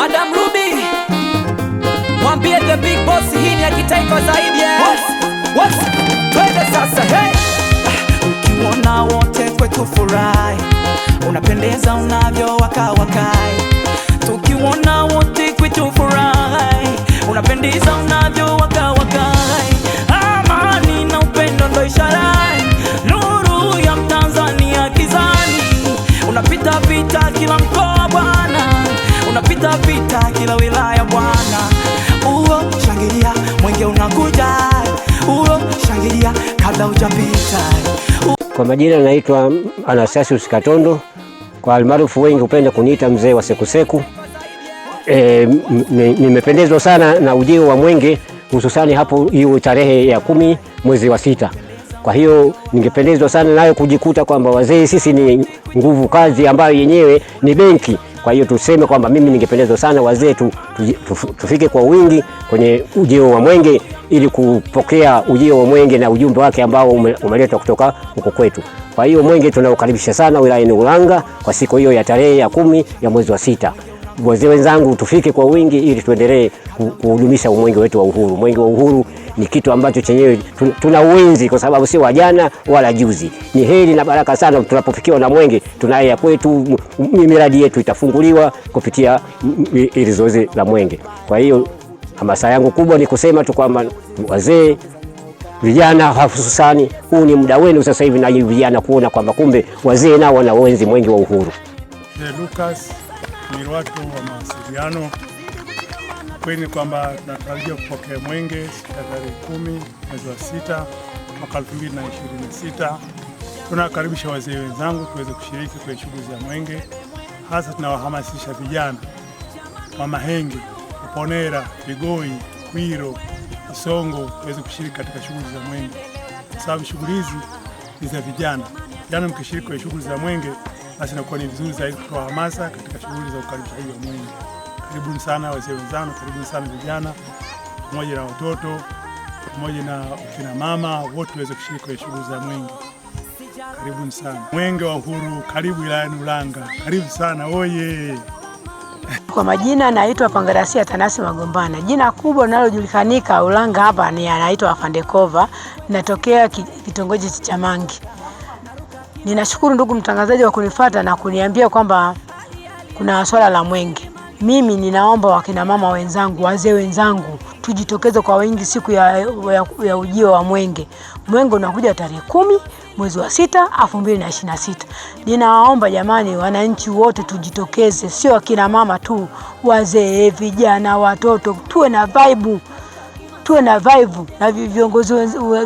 Madam Ruby, mwambie the big boss hii ni ya kitaifa zaidi. Yes. What? Twende sasa, hey. Ukiona wote kwetu furahi, unapendeza unavyo waka wakai. Tukiona wote kwetu furahi, unapendeza unavyo waka wakai. Amani na upendo ndo ishara, nuru ya Mtanzania gizani. Unapita vita kila mkoa bwana, unapita vita kila wilaya bwana. Uo shangilia mwenge unakuja, uo shangilia kabla hujapita. Kwa majina naitwa Anastasius Katondo, kwa almaarufu wengi hupenda kuniita mzee wa sekuseku. Nimependezwa sana na ujio wa mwenge, hususani hapo hiyo tarehe ya 10 mwezi wa 6. Kwa hiyo ningependezwa sana nayo kujikuta kwamba wazee sisi ni nguvu kazi ambayo yenyewe ni benki. Kwa hiyo tuseme kwamba mimi ningependezwa sana wazee tufike kwa wingi kwenye ujio wa mwenge ili kupokea ujio wa mwenge na ujumbe wake ambao umeletwa kutoka huko kwetu. Kwa hiyo mwenge tunaukaribisha sana wilayani Ulanga kwa siku hiyo ya tarehe ya 10 ya mwezi wa 6. Wazee wenzangu tufike kwa wingi ili tuendelee kuhudumisha mwenge wetu wa uhuru. Mwenge wa uhuru ni kitu ambacho chenyewe tuna uenzi kwa sababu sio wajana wala juzi. Ni heri na baraka sana tunapofikiwa na mwenge, tunaye ya kwetu, miradi yetu itafunguliwa kupitia ili zoezi la mwenge. Kwa hiyo hamasa yangu kubwa ni kusema tu kwamba wazee, vijana hususani, huu ni muda wenu sasa hivi na vijana kuona kwamba kumbe wazee nao wana uenzi mwenge wa uhuru. Lucas ni watu wa mawasiliano. Kweli kwamba tunatarajia kupokea mwenge siku ya tarehe 10 mwezi wa 6 mwaka 2026. Tunakaribisha wazee wenzangu tuweze kushiriki kwenye shughuli za mwenge. Hasa tunawahamasisha vijana wa Mahenge, Uponera, Vigoi, Kwiro, Isongo tuweze kushiriki katika shughuli za mwenge, kwa sababu shughuli hizi ni za vijana. Vijana mkishiriki kwenye shughuli za mwenge, basi inakuwa ni vizuri zaidi kutoa hamasa katika shughuli za ukaribishaji wa mwenge. Karibuni sana wazee wenzangu, karibuni sana vijana pamoja na watoto pamoja na kina mama wote tuweze kushiriki kwenye shughuli za mwenge. Karibuni sana. Mwenge wa uhuru, karibu wilayani Ulanga. Karibu sana, oye. Kwa majina naitwa Pangarasia Tanasi Magombana. Jina kubwa linalojulikanika Ulanga hapa ni anaitwa Afandekova. Natokea kitongoji cha Chamangi. Ninashukuru ndugu mtangazaji wa kunifuata na kuniambia kwamba kuna swala la mwenge. Mimi ninaomba wakina mama wenzangu, wazee wenzangu, tujitokeze kwa wingi siku ya ujio wa mwenge. Mwenge unakuja tarehe 10 mwezi wa 6 2026. Ninawaomba jamani, wananchi wote tujitokeze, sio akina mama tu, wazee, vijana, watoto, tuwe na vibe. Tuwe na vibe na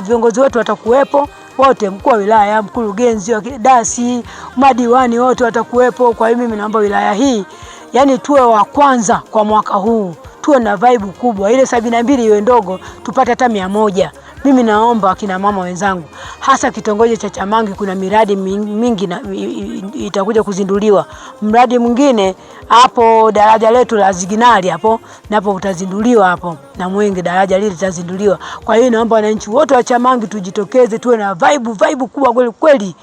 viongozi wetu watakuwepo wote, mkuu wa wilaya, mkurugenzi wa dasi, madiwani wote watakuwepo. Kwa hiyo mimi naomba wilaya hii, yani tuwe wa kwanza kwa mwaka huu, tuwe na vibe kubwa, ile 72 iwe ndogo, tupate hata 100. Mimi naomba akina mama wenzangu, hasa kitongoji cha Chamangi kuna miradi mingi na itakuja kuzinduliwa. Mradi mwingine hapo daraja letu la Ziginali hapo napo utazinduliwa hapo na mwenge, daraja lile litazinduliwa. Kwa hiyo naomba wananchi wote wa Chamangi tujitokeze, tuwe na vibe kubwa kweli kweli.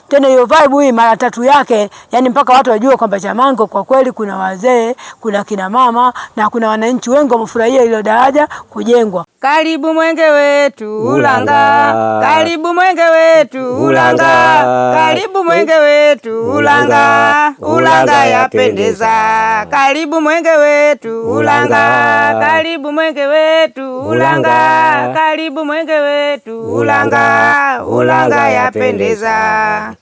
Tena hiyo vibe hii mara tatu yake, yani mpaka watu wajue kwamba Chamangi kwa kweli kuna wazee, kuna kina mama na kuna wananchi wengi wamefurahia hilo daraja kujengwa. Karibu mwenge wetu Ulanga, karibu mwenge wetu Ulanga, karibu mwenge wetu Ulanga, Ulanga yapendeza. Karibu mwenge wetu Ulanga, karibu mwenge wetu Ulanga, karibu mwenge wetu Ulanga, Ulanga yapendeza.